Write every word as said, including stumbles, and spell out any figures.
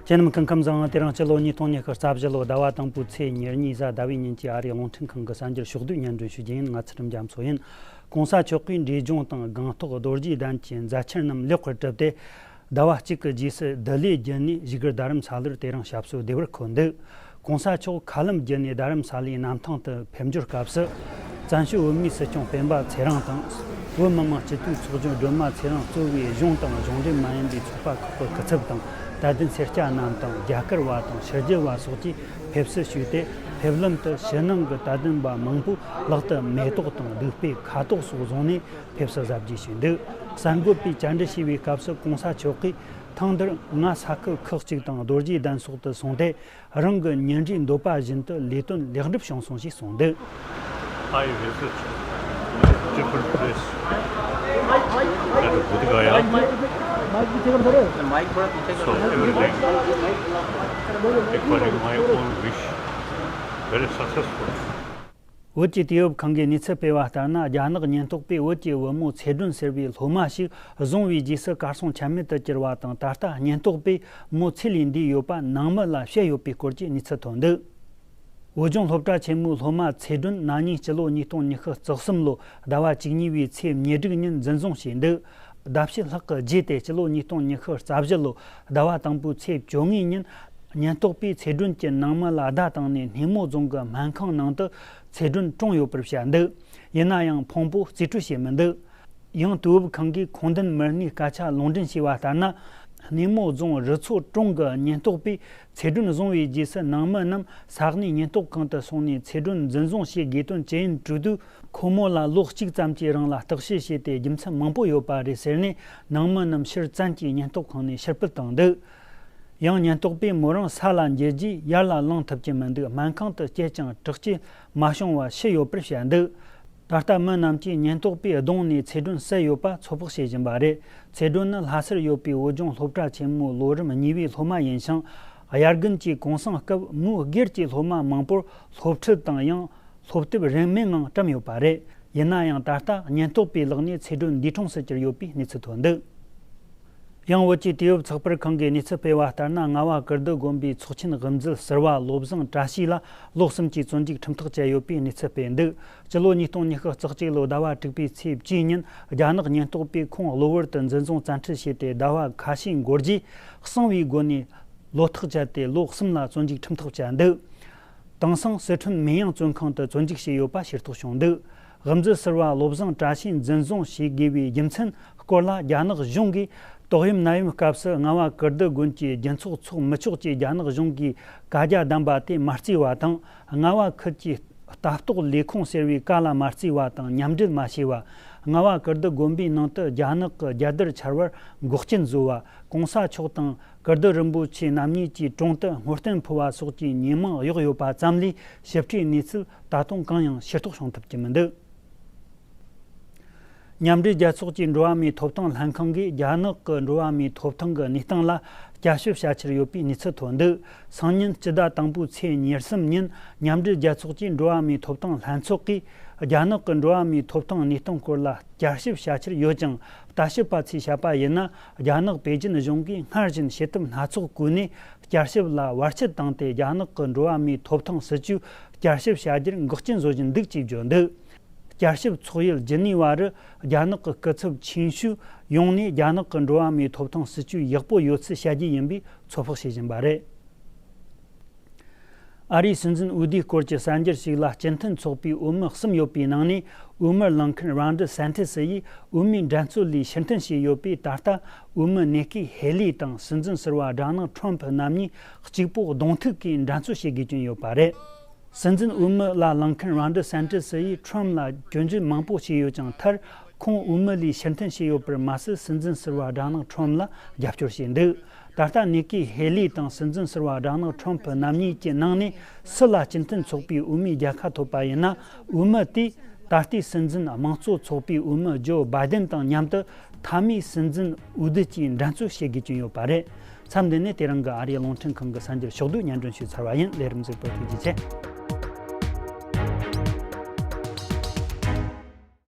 ཁྱེད་རྣམས་སྐུ་ཁམས་བཟང་། དེ་རིང་སྤྱི་ལོ་ཉིས་སྟོང་ཉི་ཤུ་རྩ་བཞི་ལོ་ཟླ་བ་དང་པོའི་ཚེས་ཉེར་གཉིས་གཟའ་ཟླ་བའི་ཉིན་གྱི་ཨ་རིའི་རླུང་འཕྲིན་ཁང་གི་གསར་འགྱུར་ཕྱོགས་བསྡུས་སྙན་སྒྲོན་ཞུ་རྒྱུ་ཡིན། ང་ཚུལ་ཁྲིམས་རྒྱ་མཚོ་ཡིན། གོང་ས་མཆོག་གིས་འབྲས་ལྗོངས་དང་སྒང་ཏོག་རྡོ་རྗེ་གདན་གྱི་མཛད་འཆར་རྣམས་ལེགས་པར་གྲུབ་སྟེ། ཟླ་བ་གཅིག་གི་རྗེས་སུ་བདུད་ལས་བརྒྱུད་ནས་བཞུགས་སྒར་རྡ་རམ་ས་ལར་དེ་རིང་ཞབས་སོར་བདེ་བར་འཁོད་འདུག་གོང་ས་མཆོག་མཁའ་ལམ་བརྒྱུད་ནས་རྡ་རམ་ས་ལའི་གནམ་ཐང་དུ་ཕེབས་འབྱོར་སྐབས་སུ། བཙན་བྱོལ་བོད་མིའི་སྲིད་སྐྱོང་སྤེན་པ་ཚེ་རིང་དང་། བོད་མི་མང་སྤྱི་འཐུས་ཚོགས་གཞོན་སྒྲོལ་མ་ཚེ་རིང་གཙོས་པའི་གཞུང་དང་གཞུང་འབྲེལ་མ་ཡིན་པའི་ཚོགས་པ་ཁག་གི་སྐུ་ཚབ་དང་། དད་ལྡན་སེར་སྐྱ་རྣམས་དང་། རྒྱ་གར་བ་དང་ཕྱི་རྒྱལ་བ་སོགས་ཀྱིས་ཕེབས་བསུ་ཞུས་ཏེ། ཕེབས་ལམ་དུ་ཕྱི་ནང་གི་དད་ལྡན་པ་མང་པོས་ལག་ཏུ་མེ་ཏོག་དང་བདུག་སྤོས་ཁ་དོག་སོགས་བཟུང་ནས་ཕེབས་བསུ་གཟབ་རྒྱས་ཞུས་འདུག་གསར་འགོད་པས་བཅར་འདྲི་ཞུས་པའི་སྐབས་སུ། གོང་ས་མཆོག་གིས་ཐེངས་འདིར་ང་ས་ཁུལ་ཁག་ཅིག་དང་རྡོ་རྗེ་གདན་སོགས་དུ་སོང་སྟེ། རང་གི་ཉིན་རེའི་འདོད་པ་བཞིན་དུ་ལས་དོན་ལེགས་འགྲུབ་བྱུང་སོང་ཞེས་གསུངས་འདུག I visit different place at Bodh Gaya. So everything according my own wish, very successful. བོད་ཀྱི་དུས་བབ་ཁང་གིས་གནས་ཚུལ་སྤེལ་བ་ལྟར་ན། རྒྱ་ནག་ཉེན་རྟོག་པས་བོད་ཀྱི་བུ་མོ་ཚེ་སྒྲོན་ཟེར་བའི་སློབ་མ་ཞིག་བཟུང་བའི་རྗེས་སུ་གར་སོང་ཆ་མེད་དུ་གྱུར་བ་དང་། ད་ལྟ་ཉེན་རྟོག་པས་མོ་ཚེ་ལས་འདས་ཡོད་པ་ནང་མི་ལ་བཤད་ཡོད་པའི་སྐོར་གྱི་གནས་ཚུལ་ཐོན་འདུག་བོད་ལྗོངས་སློབ་གྲྭ་ཆེན་མོའི་སློབ་མ་ཚེ་སྒྲོན་ན་ནིང་སྤྱི་ལོ་ཉིས་སྟོང་ཉི་ཤུ་རྩ་གསུམ་ལོ་ཟླ་བ་བཅུ་གཉིས་པའི་ཚེས་ཉེར་དྲུག་ཉིན་འཛིན་བཟུང་བྱས་འདུག་ཟླ་ཕྱེད་ལྷག་གི་རྗེས་ཏེ་སྤྱི་ལོ་ཉིས་སྟོང་ཉི་ཤུ་རྩ་བཞི་ལོ་ཟླ་བ་དང་པོའི་ཚེས་བཅོ་ལྔ་ཉིན། ཉེན་རྟོག་པས་ཚེ་སྒྲོན་གྱི་ནང་མི་ལ་བརྡ་བཏང་ནས་སྣེ་མོ་རྫོང་གི་སྨན་ཁང་ནང་དུ་ཚེ་སྒྲོན་བཀྲོངས་ཡོད་པར་བཤད་འདུག་ཡིན་ན་ཡང་ཕུང་པོ་རྩིས་སྤྲོད་བྱས་མི་འདུག་ཡང་དུས་བབ་ཁང་གིས་ཁུངས་ལྡན་མི་སྣའི་སྐད་ཆ་ལུང་འདྲེན་བྱས་པ་ལྟར་ན། སྣེ་མོ་རྫོང་རི་མཚོ་གྲོང་གི་ཉེན་རྟོག་པས་ཚེ་སྒྲོན་བཟུང་བའི་རྗེས་སུ་ནང་མི་རྣམས་ས་གནས་ཉེན་རྟོག་ཁང་དུ་སོང་ནས་ཚེ་སྒྲོན་འཛིན་བཟུང་བྱེད་དགོས་དོན་ཅི་ཡིན་དྲིས་དུས། ཁོ་མོ་ལ་ལོ་གཅིག་ཙམ་གྱི་རིང་ལ་བརྟག་དཔྱད་བྱས་ཏེ་རྒྱུ་མཚན་མང་པོ་ཡོད་པ་རེད་ཟེར་ནས། ནང་མི་རྣམས་ཕྱིར་བཙན་གྱིས་ཉེན་རྟོག་ཁང་ནས་ཕྱིར་ཕུད་བཏང་འདུག་ཡང་ཉེན་རྟོག་པས་མོ་རང་ས་ལ་འགྱེལ་རྗེས་ཡར་ལ་ལངས་ཐུབ་ཀྱི་མི་འདུག་སྨན་ཁང་དུ་སྐྱེལ་ཀྱང་དྲག་སྐྱེད་མ་བྱུང་བར་ཤི་ཡོད་པར་བཤད་འདུག་ད་ལྟ་མི་རྣམས་ཀྱིས་ཉེན་རྟོག་པས་གདོང་ནས་ཚེ་སྒྲོན་བསད་ཡོད་པ་ཚོད་དཔག་བྱེད་བཞིན་པ་རེད། ཚེ་སྒྲོན་ནི་ལྷ་སར་ཡོད་པའི་བོད་ལྗོངས་སློབ་གྲྭ་ཆེན་མོའི་ལོ་རིམ་གཉིས་པའི་སློབ་མ་ཡིན་ཞིང་། དབྱར་དགུན་གྱི་གུང་སེང་སྐབས་མོས་སྒེར་གྱི་སློབ་མ་མང་པོར་སློབ་ཁྲིད་དང་ཡང་སློབ་དེབ་རིན་མེད་ངང་བཀྲམ་ཡོད་པ་རེད། ཡིན་ན་ཡང་ད་ལྟ་ཉེན་རྟོག་པའི་ལག་ནས་ཚེ་སྒྲོན་འདས་གྲོངས་སུ་གྱུར་ཡོད་པའི་གནས་ཚུལ་ཐོན་འདུག་ཡང་བོད་ཀྱི་དུས་བབ་ཚགས་པར་ཁང་གིས་གནས་ཚུལ་སྤེལ་བ་ལྟར་ན། རྔ་བ་ཀིརྟི་དགོན་པའི་ཚོགས་ཆེན་དབུ་འཛུལ་ཟུར་པ་བློ་བཟང་བཀྲ་ཤིས་ལ་ལོ་གསུམ་གྱི་བཙོན་འཇུག་ཁྲིམས་ཐག་བཅད་ཡོད་པའི་གནས་ཚུལ་སྤེལ་འདུག་སྤྱི་ལོ་ཉིས་སྟོང་ཉི་ཤུ་རྩ་གཅིག་ལོའི་ཟླ་བ་དྲུག་པའི་ཚེས་བཅུའི་ཉིན། རྒྱ་ནག་ཉེན་རྟོག་པས་ཁོང་གློ་བུར་དུ་འཛིན་བཟུང་བཙན་ཁྲིད་བྱས་ཏེ། ཟླ་བ་ཁ་ཤས་འགོར་རྗེས་གསང་བའི་སྒོ་ནས་ལོ་ཐག་བཅད་དེ་ལོ་གསུམ་ལ་བཙོན་འཇུག་ཁྲིམས་ཐག་བཅད་འདུག་དེང་སང་སི་ཁྲོན་མེན་ཡང་བཙོན་ཁང་དུ་བཙོན་འཇུག་བྱས་ཡོད་པ་ཤེས་རྟོགས་བྱུང་འདུག་དབུ་འཛུལ་ཟུར་པ་བློ་བཟང་བཀྲ་ཤིས་འཛིན་བཟུང་བྱེད་དགོས་པའི་རྒྱུ་མཚན་སྐོར་ལ། རྒྱ་ནག་གཞུང་གིས་ཏོག་དབྱིབས་ནད་ཡམས་སྐབས་སུ་རྔ་བ་ཀིརྟི་དགོན་གྱི་རྒྱུ་ཚོགས་ཚོགས་མི་ཆོག་ཅེས་རྒྱ་ནག་གཞུང་གིས་བཀའ་རྒྱ་བསྡམས་པ་དེ་མ་བརྩིས་པ་དང་། རྔ་བ་ཁུལ་གྱི་ལྟ་རྟོག་ལས་ཁུངས་ཟེར་བའི་བཀའ་ལ་མ་བརྩིས་པ་དང་མཉམ་འབྲེལ་མ་བྱས་པ། རྔ་བ་ཀིརྟི་དགོན་པའི་ནང་དུ་རྒྱ་ནག་གི་རྒྱལ་དར་འཕྱར་བར་འགོག་རྐྱེན་བཟོ་བ། གོང་ས་མཆོག་དང་། ཀིརྟི་རིན་པོ་ཆེ་རྣམ་གཉིས་ཀྱི་དྲུང་དུ་བསྔོ་རྟེན་ཕུལ་བ་སོགས་ཀྱི་ཉེས་མིང་གཡོགས་ཡོད་པ་ཙམ་ལས། ཞིབ་ཕྲའི་གནས་ཚུལ་ད་དུང་གང་ཡང་ཤེས་རྟོགས་བྱུང་ཐུབ་ཀྱི་མི་འདུག་མཉམ་འབྲེལ་རྒྱལ་ཚོགས་ཀྱི་འགྲོ་བ་མིའི་ཐོབ་ཐང་ལྷན་ཁང་གིས་རྒྱ་ནག་གི་འགྲོ་བ་མིའི་ཐོབ་ཐང་གི་གནས་སྟངས་ལ་བསྐྱར་ཞིབ་བྱ་འཆར་ཡོད་པའི་གནས་ཚུལ་ཐོན་འདུག་སང་ཉིན་སྤྱི་ཟླ་དང་པོའི་ཚེས་ཉེར་གསུམ་ཉིན། མཉམ་འབྲེལ་རྒྱལ་ཚོགས་ཀྱི་འགྲོ་བ་མིའི་ཐོབ་ཐང་ལྷན་ཚོགས་ཀྱིས་རྒྱ་ནག་གི་འགྲོ་བ་མིའི་ཐོབ་ཐང་གནས་སྟངས་སྐོར་ལ་བསྐྱར་ཞིབ་བྱ་འཆར་ཡོད་ཀྱང་། ལྟ་ཞིབ་པ་ཚོས་བཤད་པ་ཡིན་ན། རྒྱ་ནག་པེ་ཅིན་གཞུང་གིས་སྔར་བཞིན་བྱེད་ཐབས་སྣ་ཚོགས་བཀོལ་ནས་བསྐྱར་ཞིབ་ལ་བར་ཆད་བཏང་སྟེ། རྒྱ་ནག་གི་འགྲོ་བ་མིའི་ཐོབ་ཐང་སྲིད་ཇུས་བསྐྱར་ཞིབ་བྱ་རྒྱུར་འགོག་རྐྱེན་བཟོ་བཞིན་འདུག་ཅེས་བརྗོད་འདུག་བསྐྱར་ཞིབ་ཚོགས་ཡུལ་ཇི་ནི་ཝ་རུ་རྒྱ་ནག་གི་སྐུ་ཚབ་ཆེན་ཞུས་ཡོང་ནས། རྒྱ་ནག་གི་འགྲོ་བ་མིའི་ཐོབ་ཐང་སྲིད་ཇུས་ཡག་པོ་ཡོད་ཚུལ་བཤད་རྒྱུ་ཡིན་པའི་ཚོད་དཔག་བྱེད་བཞིན་པ་རེད། ཨ་རིའི་སྲིད་འཛིན་འོས་བསྡུའི་སྐོར་གྱི་གསར་འགྱུར་ཞིག་ལ། སྤྱི་མཐུན་ཚོགས་པའི་འོས་མི་གསུམ་ཡོད་པའི་ནང་ནས། འོས་མི་ལངས་མཁན་རོན་ཌི་སན་ཏི་སི་ཡིས་འོས་མིའི་འགྲན་རྩོད་ལས་ཕྱིར་འཐེན་བྱས་ཡོད་པས། ད་ལྟ་འོས་མི་ནེ་ཀི་ཧེ་ལི་དང་སྲིད་འཛིན་ཟུར་པ་སྦྲ་ནག་ཁྲོམ་ཕུ་རྣམ་གཉིས་གཅིག་པོ་གདོང་ཐུག་གིས་འགྲན་རྩོད་བྱེད་དགོས་ཀྱིན་ཡོད་པ་རེད། སྲིད་འཛིན་འོས་མི་ལ་ལངས་མཁན་རོན་ཌི་སན་ཏི་སི་ཡིས་ཁྲོམ་ལ་སྐྱོན་བརྗོད་མང་པོ་བྱས་ཡོད་ཀྱང་། མཐར་ཁོང་འོས་མི་ལས་ཕྱིར་འཐེན་བྱས་ཡོད་པར་མ་ཟད། སྲིད་འཛིན་ཟུར་པ་སྦྲ་ནག་ཁྲོམ་ལ་རྒྱབ་སྐྱོར་བྱས་འདུག་ད་ལྟ་ནེ་ཀི་ཧེ་ལི་དང་སྲིད་འཛིན་ཟུར་པ་སྦྲ་ནག་ཁྲོམ་ཕུ་རྣམ་གཉིས་ཀྱི་ནང་ནས་སུ་ལ་སྤྱི་མཐུན་ཚོགས་པའི་འོས་མིའི་རྒྱལ་ཁ་ཐོབ་པ་ཡིན་ན། འོས་མི་དེས་ད་ལྟའི་སྲིད་འཛིན་དམངས་གཙོ་ཚོགས་པའི་འོས་མི་ཇོ་བྷའི་ཌེན་དང་མཉམ་དུ་མཐའ་མའི་སྲིད་འཛིན་འོས་བསྡུ་གྱི་འགྲན་རྩོད་བྱེད་དགོས་ཀྱི་ཡོད་པ་རེད། མཚམས་འདི་ནས་དེ་རིང་གི་ཨ་རིའི་རླུང་འཕྲིན་ཁང་གི་གསར་འགྱུར་ཕྱོགས་བསྡུས་སྙན་སྒྲོན་ཞུས་ཚར་བ་ཡིན། ལས་རིམ་གཟིགས་པར་ཐུགས་རྗེ་ཆེ།